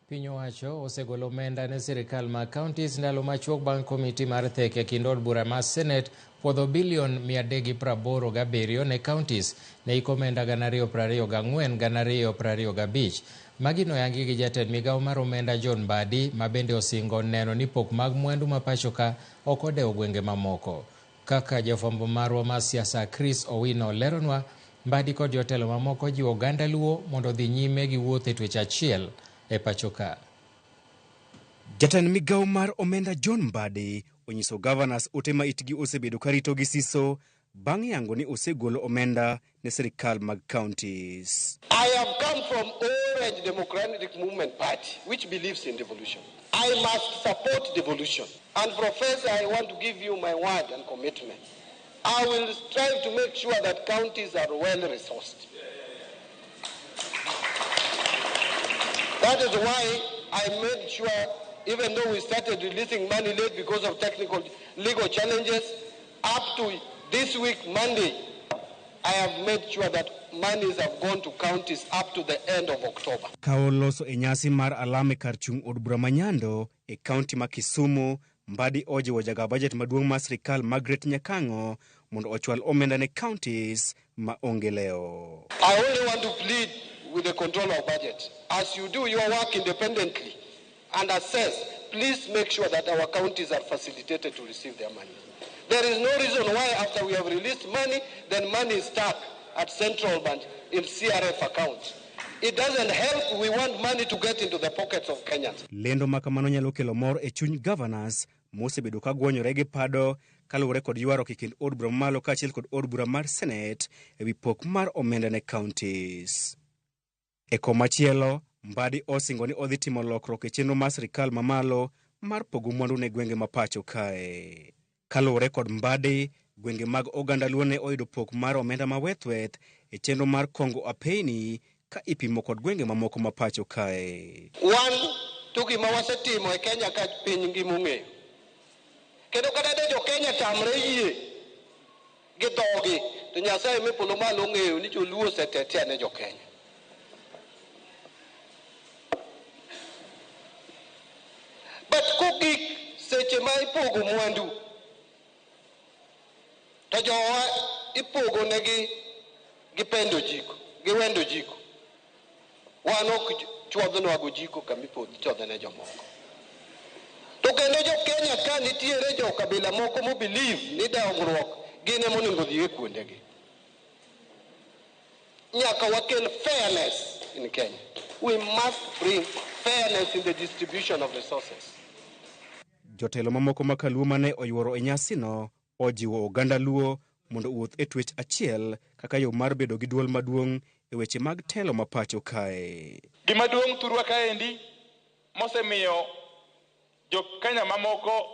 Piny owacho osegolo omenda ne sirikal mag counties ndalo machuok bang' komiti mar theke kind od bura mar Senate puodho bilion 387 ne counties ne hik omenda 2024 2025. Magi noyangi gi jatend migawo mar omenda John Mbadi ma bende osingo neno ni pok mag mwandu ma pachoka ok odewo gwenge mamoko. Kaka jafwambo marwa mar siasa Chris Owino leronwa, Mbadi kod jotelo mamoko jiwo oganda Luo mondo odhi nyime gi wuoth e twech achiel e pachoka. Jatend migawo mar omenda John Mbadi onyiso governors ote ma itgi osebedo ka rito gi siso bang' yango ni osegolo omenda ne sirikal mag counties. I have come from Orange Democratic Movement Party, which believes in devolution. I must support devolution. And Professor, I want to give you my word and commitment. I will strive to make sure that counties are well resourced. That is why I made sure, even though we started releasing money late because of technical legal challenges, up to this week, Monday, I have made sure that monies have gone to counties up to the end of October. Ka oloso e nyasi mar alam e kar chung' od bura ma Nyando e kaunti ma Kisumu, Mbadi ojiwo jaga bajet maduong' mar sirikal Margaret Nyakang'o mondo ochwal omenda ne counties ma onge lewo. I only want to plead with the controller of budget. As you do your work independently and assess, please make sure that our counties are facilitated to receive their money. There is no reason why after we have released money, then money is stuck at central bank in CRF account. It doesn't help. We want money to get into the pockets of Kenyans. Lendo ma kamano nyalo kelo mor e chuny governors mosebedo ka gwonyore gi pado kaluwore kod ywaruok e kind od bura mamalo kaachiel kod od bura mar Senate e wi pok mar omenda ne counties. E komachielo, Mbadi osingo ni odhi timo lokruok e chenro mar sirikal mamalo mar pogo mwandu ne gwenge ma pacho kae. Kaluwore kod Mbadi, gwenge mag oganda Luo ne oyudo pok mar omenda mawethweth e chenro mar kongo apeyni ka ipimo kod gwenge mamoko ma pacho kae. Wan to gima wasetimo e Kenya ka piny ngima ong'eyo. Kendo kata de jo Kenya tamre yie gi dhogi, to Nyasaye me polo malo ong'eyo ni joluo osetetea ne jo Kenya. But kogik seche ma ipogo mwandu, to jowa ipogo negi gi pendo ojiko, gi wendo ojiko. Wan ok chuodhnwa gojiko kama ichodhe ne jomoko. To kendo jo Kenya ka nitiere jo kabila moko mo believe ni dongruok gin ema onego odhi e kuondegi. Nyaka wakel fairness in Kenya. We must bring fairness in the distribution of resources. Jotelo mamoko ma Kaluo mane oyuoro e nyasino ojiwo oganda Luo mondo owuoth e twech achiel kaka yo mar bedo gi duol maduong' e weche mag telo ma pacho kae. Gima duong' thurwa kaendi mosemiyo jo Kenya mamoko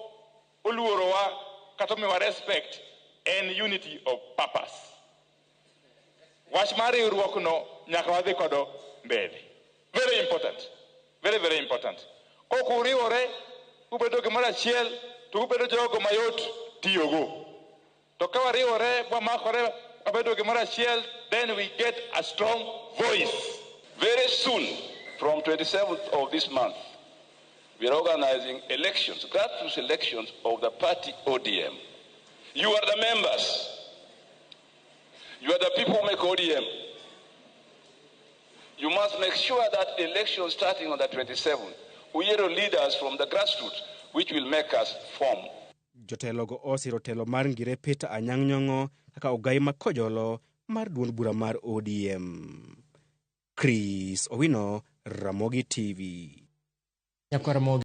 oluorowa kata omiyowa respect en unity of purpose. Wach mar riwruok no nyaka wadhi kodo mbele. Very important. Very, very important. Kok uriwore, ubedo gimoro achiel, to ubedo jogo mayot tiyogo. To ka wariwore, wamakore, wabedo gimoro achiel, then we get a strong voice. Very soon, from 27th of this month, we are organizing elections, grassroots elections of the party ODM. You are the members. You are the people who make ODM. You must make sure that elections starting on the 27th, we are leaders from the grassroots, which will make us form. Jotelogo osiro telo mar Ngire Peter Anyang' Nyong'o kaka ogai ma kojolo mar duond bura mar ODM. Chris Owino, Ramogi TV. Nyakwar Ramogi.